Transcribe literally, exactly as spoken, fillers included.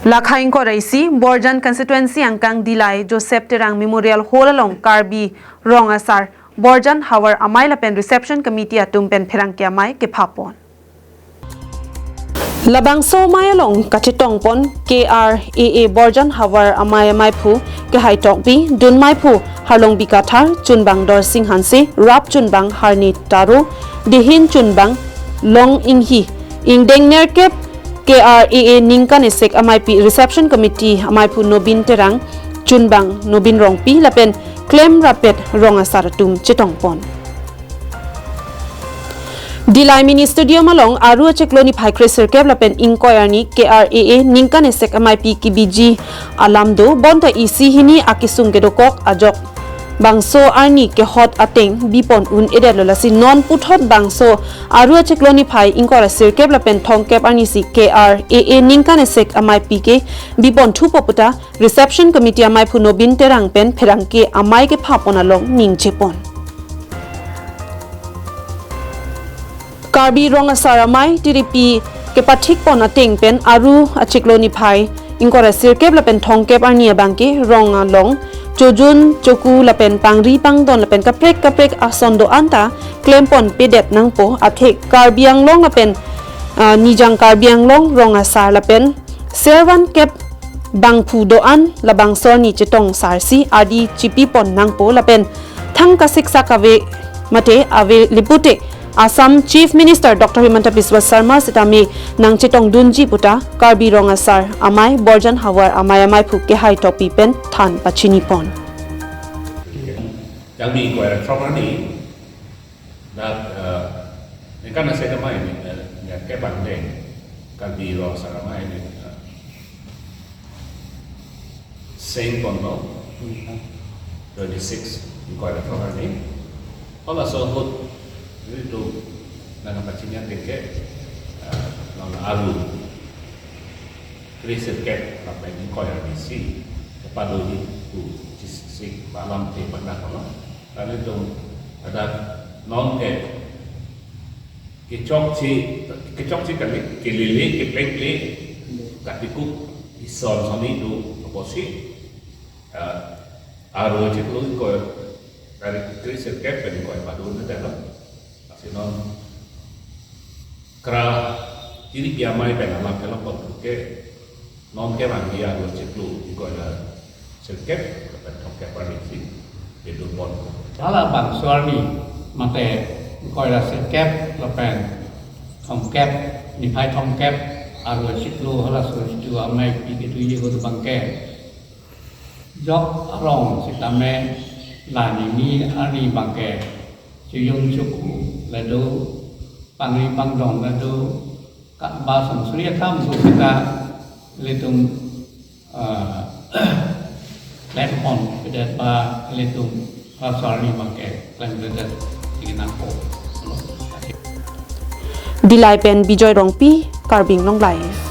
Lakha ingkoi ra isi, Borjan Constituency angkang Dillai Joseph Terang Memorial Hall along Karbi Rong Asar, Borjan Havar Amei lapen Reception Committee atum pen pherangke amei kephapon. Labangso amei along kachetongpon K R A A Borjan Havar Amei ameiphu Kehai Tokbi, dun meiphu Harlongbi Kathar, chunbang Dorsing Hanse, rap chunbang Harni Taro, dehin chunbang Long Inghi, ingdeng nerkep K R A A ningkan esek ameipi Reception Committee ameiphu Nobin Terang, chunbang Nobin Rongpi lapen klem rapet rong asar atum chetongpon. Dillai Mini Stadium along Aru achiklo niphai kre sirkep lapen ingkoi arni K R A A ningkan esek ameipi kebiji alam do, bonta isi hini akesung kedokok ajok bangso arni kehot ateng bipon un-edetlo, lasi non puthot bangso Aru achiklo niphai ingkoi ra sirkep lapen thomkep arni si K R A A ningkan esek ameipi ke bipon thupo puta Reception Committee ameiphu Nobin Terang pen pherangke amei kephapon along ningjepon. Karbi Rong Asar Amei tiripi kepathikpon ateng pen Aru achiklo niphai ingkoi ra sirkep lapen thomkep arni abangke rong along chojun choku lapen pangri pangdon lapen kaprek kaprek ason do-an ta klempon pedet nangpo, athe Karbi Anglong lapen, ah, Nijang Karbi Anglong Rong Asar lapen servan kep bangphu do-an labangso arni chetong sarsi adi chipipon nangpo lapen thang kasiksak ave mate ave lipute Assam Chief Minister Doctor Himanta Biswa Sarma sitame nangchetongdunji puta Karbi Rong Asar Amei Borjan Havar Amei ameiphu Kehai Tokbi pen than pachinipon. Yang mi koi rek from ani dak, eh, ningkan esek amei ni, eh, ni kebang deng Karbi Rong Asar Amei ni, eh, seng kono twenty six ingkoi ra phrong arni. Halaso ahut nelitum nangkapachini ateng ke, eh, non Aru kre sirkep lapen ingkoi arni si kepadoji pu chesik alam te bang dak kono. Lalu nelitum hadak non ke kechokche, kechokche kali, kelele, kepekle, katikuk ison soni do apotsi, eh, Aru achiklo ingkoi ra kre sirkep pen ingkoi padun na dalo. Lasi non kra tiripi amei pen alam kelok pon ke non kevangji Aru achiklo ingkoi ra sirkep lapen thomkep arni si pedopon. Halabangso arni mate ingkoi ra sirkep lapen thomkep, niphai thomkep Aru achiklo halaso achitu ameipi ketuiji ahut abangke jok arong sitame la nini arni abangke chojun choku le do, pangri pangdon le do, ka ba song suri akam do sita ilitum, eh, klempon pedet ba ilitum halaso arni abangke klem pedet tingin nangpo. Dillai pen Bijoy Rongpi, Karbi Anglong Live.